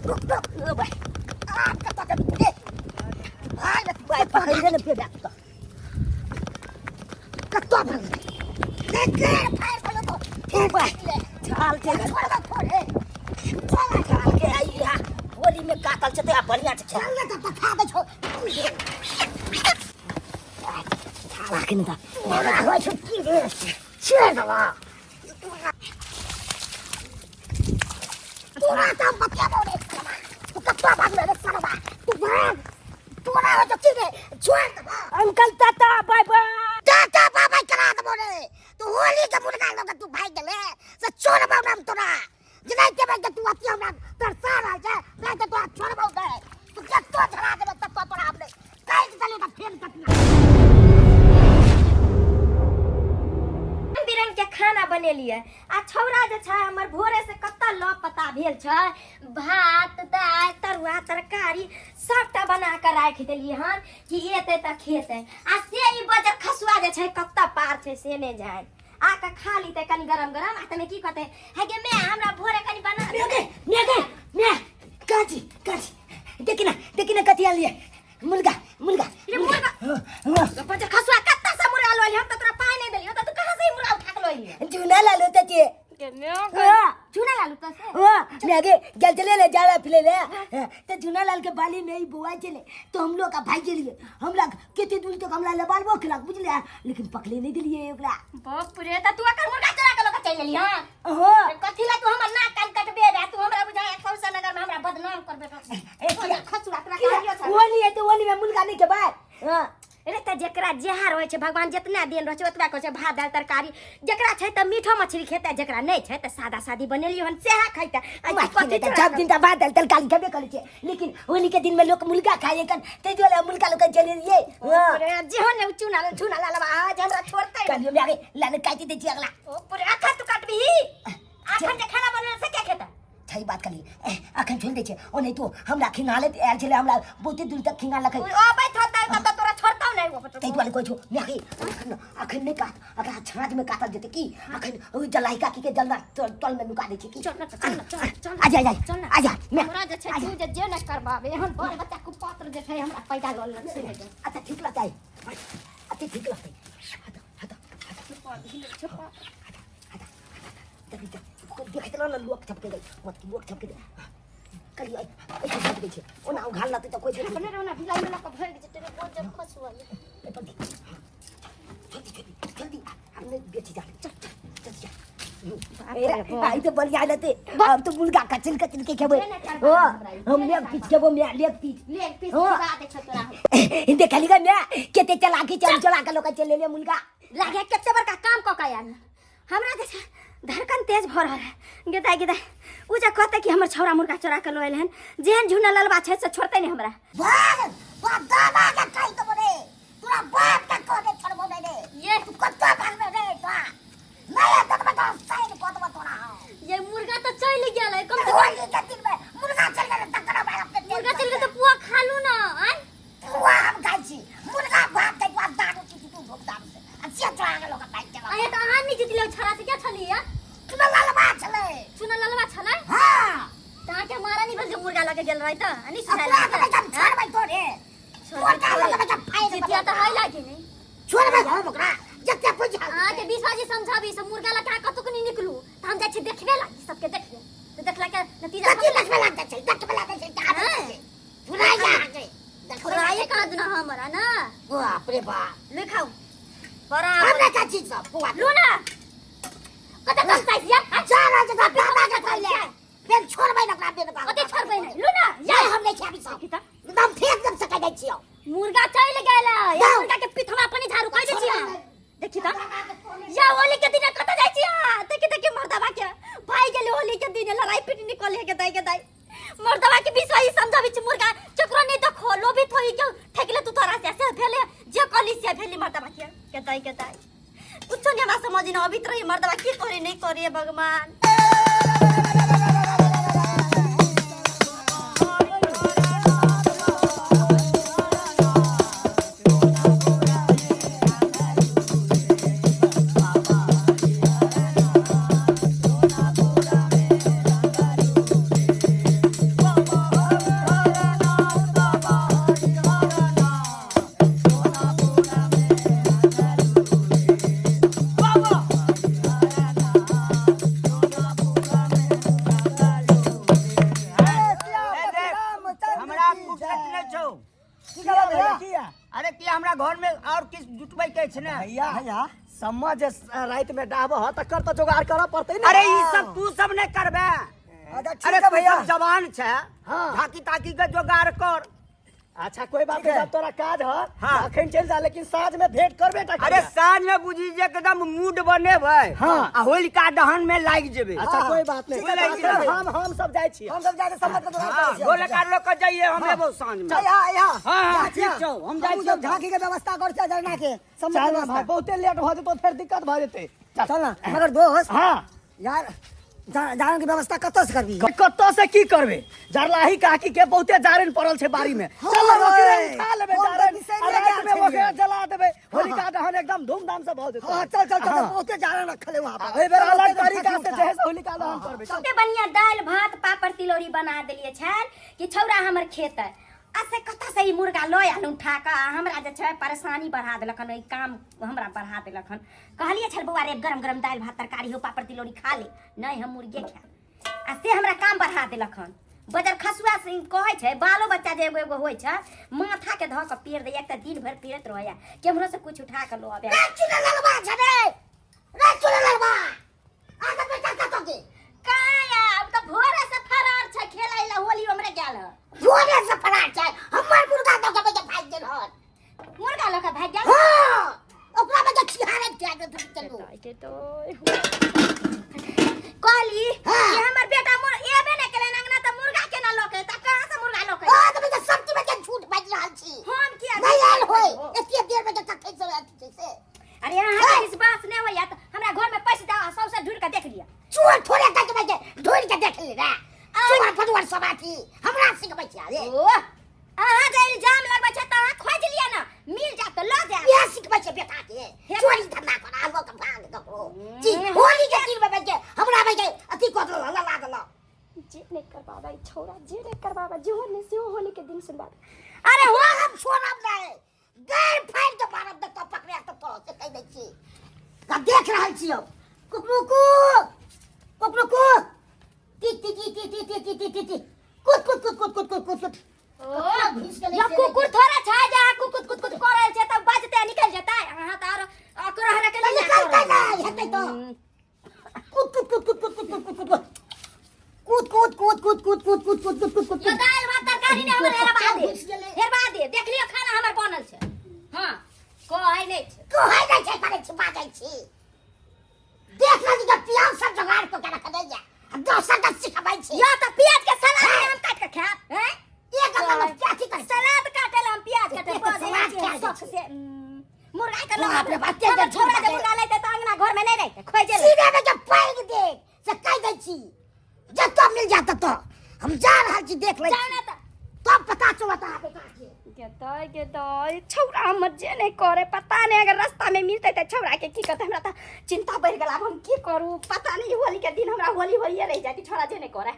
रुक रुक ओ भाई आ कत के रे भाग ने भाई पकड़ ले ने बेटा तो कत भाग रे रे फायर बोलो तो फिर भाई छाल के छोड़ दे छोड़ ए छोड़ छाल के आई हा होली में काटल छै त बढ़िया छै चल ने त खा दे छो छाला के ने त होय छै की रे छोड़ दवा तोरा त हम बतियाबो रे साला तू कत्तो भागले रे साला तू भाग तोरा हो जति रे छोड़ दवा uncle tata bye bye tata bye bye करा देबो रे तू होली के मुर्गा लोग तू भाग गेले से छोड़बो नाम तोरा जेना के भाग तू अति हमरा तरसा रहल छै नहीं त तोरा छोड़बो दे तू कत्तो झरा देबे तत्तो तोरा हमने काटि देली त फेर कटिया रंग बिरंग के खाना बनेलियै आ छौड़ा जे छै हमर भोरे से कत्ता ल पता भेल छै भात दालि तरुआ तरकारी सबटा बना के राखि देलियै हन कि एतै तऽ खेतै आ से ई बजर खसुआ जे छै कत्ता पार छै से नहि जान आ के खा लीतै कनि गरम गरम आ तमे की कहतै हे गे मैं हमरा भोरे कनि बना दे गे मैं गे मैं काची काची देखी ना देखी ना कथी आनलियै मुर्गा मुर्गा रे मुर्गा बजर खसुआ कत्ता से मुर्गा लोली हम तऽ तोरा पाइ नहि देलियौ तऽ तू कहाँ से ई मुर्गा उठा के लोली जूना लालो त छे चूना लालू तो से हाँ मैं आगे गल चले ले जाला फिले ले तो जूना लाल के बाली में ही बुआ चले तो हम लोग का भाई के लिए हम लोग कितने दूर तक हमरा लबालबो खिलाक बुझले लेकिन पकड़े नहीं दिलिए ओकरा बाप रे त तू अकर मुर्गा चोरा के लके चल लेली हां हाँ कथी ला तू हमर नाक कान कटबे रे तू हमरा बुझाय कौशल नगर में हमरा बदनाम करबे ए, तो खसुआ तोरा कहलियो छ होली है तो होली में मुर्गा नहीं के बाद हाँ रे त जेकरा जेहा रहै छै भगवान जितना देन रहै छै ओतबा कहै छै भात दालि तरकारी जेकरा छै त मीठो मछली खेतै जेकरा नहि छै त सादा सादी बनेलियो हन सेहा खैतै आ तू कथी चोरा सब दिन त भात दालि तरकारी खेबे करै छै लेकिन होली के दिन में लोग मुर्गा खाए कन ताहि दुआरे हम मुर्गा लोग चले लिए हाँ रे जेहन ने चूना चूना लालबा आज हमरा छोड़तै कहलियो मैं आगे लाने काटि दै छी अगला ओ पूरे अखन तू काटबिही अखन जे खाना बनेला से क्या खेतै सही बात कहली अखन छोड़ि दै छै ओ नहि तो हमरा खिंगालैत आयल छलै हमरा बहुते दूर तक खिंगालक ओ अबैत होतै तब तऽ तोरा छोड़तौ नहि ओ ताहि दुआरे कहै छौ माय अखन अखन नहि काट अकरा छाँझमे काटल जेतै की अखन ओहि जलाहि काकी के जलना तल में नुका दै छै की चल ना चल ना चल चल आ जा जा चल ना आ जा माय हमरा जे छै तू जे जे नहि करबाबे एहन बाल बच्चा कुपात्र जे छै हमरा पैदा लऽ लेने छै अच्छा ठीक लगतै अच्छा ठीक लगतै हट हट छुपा देखै देखैत रह ने लोक छपके गई मत लोक छपके दे कलियो ऐसे छप गई छै ओना उघाल लतै तऽ कोइ देख अपने रोना भिलाई में लऽ कऽ भागि जेतै रे बहुत जब खुश हुआ एहि पर दे जल्दी जल्दी जल्दी हमने बेची जा चल चल चल जा आई तो बढ़िया रहते अब तो मुर्गा कचल कचल के खेबै ओ हम लेग पीस खेबो मैं लेग पीस लेग पीस हाँ। खिला दे छौ तोरा हम। देखली गा मैं केते चलाकी चल चला के लोग चले ले मुर्गा लागे कते बड़का काम कऽ के आयल हमरा जे छै धड़कन तेज भऽ रहल है गेदाय गेदाय उ जे कहतै कि हमर छौड़ा मुर्गा चोरा के लऽ एल हन जेहन झुना ललबा छै से छोड़तै नहि हमरा भाग तोरा दादा के कहि देबो रे तोरा बाप के कह दे छोड़बो नहीं रे ये तू कत्तो भागबे रे तोरा नहीं एतऽ तऽ साइड कऽ देबो तोरा हम ये मुर्गा तऽ चलि गेलै कम से कम होली के दिन में मुर्गा चल गेलै तकरा बाद अपने मुर्गा चलि गेलै तऽ पुआ खा लू ना आँय पुआ हम खाइ छी मुर्गा भात खाइ तू दारू पी तू भूख दारू से आ से चोरा के लोक भागि गेलौ अरे तऽ अहाँ नहि जितलियै छड़ा से क्या छलियै चुना ललबा छलै चुना ललबा छलै हाँ तऽ अहाँके मारा नहि भेल जे मुर्गा लऽ के गेल रहै तऽ आ नहि आ सुनायल तोरा तऽ एकदम छोड़बै तोरे तोरा लग एकदम फाड़ि देबौ। जितिया तऽ है लागे नहि छोड़बै हम ओकरा जते बुझल अहाँके 20 बाजी समझाबी से मुर्गा लऽ के अहाँ कतहु नहि निकलू तऽ हम जाइ छी देखबे लागी सबके देखबे तऽ देखला के नतीजा कथी देखबै लागै छै देखबै लागै छै तऽ आबै छै फुराइ जा अहाँके फुराइए कहाँ दुना हमरा ना बाप रे बाप लिखाउ बराबर हमरा का चीज सब पुआ लू ना कते कष्ट आइस या जा रहा जगह दादा के खाइ ले फेर छोड़बै ना ओकरा बेन कते छोड़बै नहीं लू ना या हम नहीं खाबी सब एकदम फेंक देम सकै जाइ छियौ मुर्गा चल गेल है जाओ। मुर्गा के पीठ हमरा पानी झाड़ू कह दै छी अहाँ। देखी त या होली के दिन कत जाइ छी अहाँ? देखी देखी मर्दबा के भाई गेल होली के दिन लड़ाई पिट निकल के दाई के दाई मर्दबा के विश्वास ही समझाबी छी मुर्गा चकरो नहीं देखो लोभित होई के ठेकले तू तोरा से से भेले जे कहली से भेली मर्दबा के के दाई के दाई कुछो नहीं हमरा समझ न अबित रही मर्दबा की करे नहीं करे भगवान। हमरा घर में और किछ जुटबै के छै ने। भैया भैया सम्मा जे राति में डाहब ह तकर तऽ जोगाड़ करऽ पड़तै ने। अरे ई सब तू सब नहीं करबे। अच्छा ठीक अरे है तू भैया। सब जवान छै। हाँ। झाकी ताकी के जोगाड़ कर। अच्छा कोई बात ठीक नहीं, है। जब तोरा काज ह हाँ। अखन चलि जा, लेकिन साँझ में भेंट करबे टा अरे करिया। साँझ में बुझी जे एकदम मूड बनेबै। हाँ। आ होलिका दहन में लागि जेबै। अच्छा हाँ। कोई बात नहीं, ठीक है, तखन ठीक है। हम सब जाइ छी। हम सब जाके सम्मत के जोगाड़ हाँ, करै छियै। गोलका लोग के जाइए, हम एबो साँझ में। यहाँ यहाँ हाँ, हाँ, ठीक छौ, हम जाइ हमहूँ छियौ। सब झांकी के व्यवस्था कर छियै जरना के सम्मत चल के ना व्यवस्था। भाई, बहुते लेट भऽ जेतौ, फेर दिक्कत भऽ जेतै। चल। चल ना, मगर दोस्त। हाँ। यार जारन के व्यवस्था कतऽ से करबी? कतऽ से की करबे, जरलाही काकी के बहुते जारन पड़ल छै बाड़ी में। हाँ, चल ओकरे रे। उठा लेबे हम तऽ जारन, बिसरि आ गेल राति में छलियै। ओकरे जला देबे, होलिका दहन एकदम धूमधाम से भऽ जेतै। हाँ, चल, चल, चल, हाँ। बहुते जारन रखल है वहाँ पर। एहि बेर चल, अलग ओते तरीका झांकी से उठा। जे है से होलिका दहन करबे। बहुते बढ़िया दालि भात पापड़ तिलौरी बना देलियै छल कि छौड़ा हमर खेतै, आ से कतऽ से ई मुर्गा लऽ आयल उठा कऽ, आ हमरा जे छै परेशानी बढ़ा देलक हन, ई काम हमरा बढ़ा देलक हन। कहलियै छल बौआ रे गरम गरम दालि भात तरकारी हो पापड़ तिलौरी खा ले, नहि हम मुर्गे खायब, आ से हमरा काम बढ़ा देलक हन। बजर खसुआ से कहै छै बालो बच्चा जे एगो एगो होइ छै माथा के धऽ कऽ पेड़ दैया, एक तऽ दिन भरि पेड़ैत रहैया, केम्हरो से कुछ उठा कऽ लऽ आबै। रे चुनललबा छने, रे चुनललबा, आदत बेटा कतौ के कहाँ आब तऽ भोरे से फरार छै, खेलै लए होली हमरे गेल हन। भोरे से फरार छै, हमर मुर्गा दऽ के बेटा भागि गेल हन। मुर्गा लऽ कऽ भागि गेल? हाँ, ओकरा में जे छिहारे के आगे धरि चलू। कहली हाँ। कि हमर बेटा मुर एबे नै केलै अंगना, तऽ मुर्गा केना लऽ के एतै? कहाँ से मुर्गा लऽ के एतै? हाँ, तऽ बेटा सब चीज में जे झूठ बाजि रहल छी। हम किया नहि आयल होय, झूठ एते देर में जे तखन से अथी छै से। अरे अहाँ के विश्वास नहि होइया तऽ हमरा घर में पैस जाओ, सौंसे ढूंढि कऽ देख लिअ। चोर थोड़े तक में जे ढूंढि के देख ले रे। चोर फटुआर सब अथी हमरा सिखबै छै। अरे ओ अहाँ जे इल्जाम लगबै छै तऽ अहाँ खोजि लिअ ने, मिल जायत तऽ लऽ जायब। इएह सिखबै छै बेटा के, चोरी धंधा कर आलो के भाग ककरो जी होली के दिन में बैठ के हमरा बैठ के अथी कऽ देलक, लला देलक। जे नहि करबाबै छौड़ा, जे नहि करबाबै, जेहो नहि सेहो होली के दिन सुनबाबै। अरे हो हम छोड़ब नहि, गैर फाड़ि के मारब तऽ पकड़े तऽ तो से कहि दै छी। आ देख रहल छी हम कुकरुकु कुकरुकु टी टी टी टी टी टी टी टी टी टी कुत कुत कुत कुत कुत कुत कुत कुत। या कुकुर थोड़ा छै जे अहाँ कुकुर कुत कुत करल छै तब बजते निकल जेतै। अहाँ तऽ आरो ओकरो हरा के तऽ निकलतै नहि हेतै तऽ कुत कुत कुत कुत कुत कुत कुत कुत कुत कुत कुत कुत कुत कुत कुत कुत कुत कुत कुत। यो दालि भात तरकारी ने हमर हेरबा दे, हेरबा दे, देख लियो खाना हमर बनल छै। हां कहै नहि छै, कहै नहि छै, करै छी बाजै छी। देख लेली जे प्याज सब जोगाड़ कऽ के रखने या आ दोसर के सिखबै छी। या तऽ प्याज के सलाद ने हम काट के खायब? हैं एक गमला प्याज की करै? सलाद काटे ला हम प्याज काटे एक बजै सलाद छी खाय शौक छै। से। मुर्गा के बाप रे बाप, हमर के छोरा जे झूठ मुर्गा लेतै तऽ अंगना घर में नहि रहतै, खोजे लेतै। सीधे में जे पैग देख से कहि दै छी, जतऽ मिल जात ततऽ हम जा रहल छी, देख लै जाउ ने तऽ तब पता चलत अहाँ बेटा के। गेतै गेतै छौड़ा हमर जे नहि करे पता नहि, अगर रास्ता में मिलतै तऽ छौड़ा के की करतै? हमरा तऽ चिंता बढ़ि गेल, आब हम की करू पता नहि। होली के दिन हमरा होली होलिये रहि जायत, छौड़ा जे नहि करे।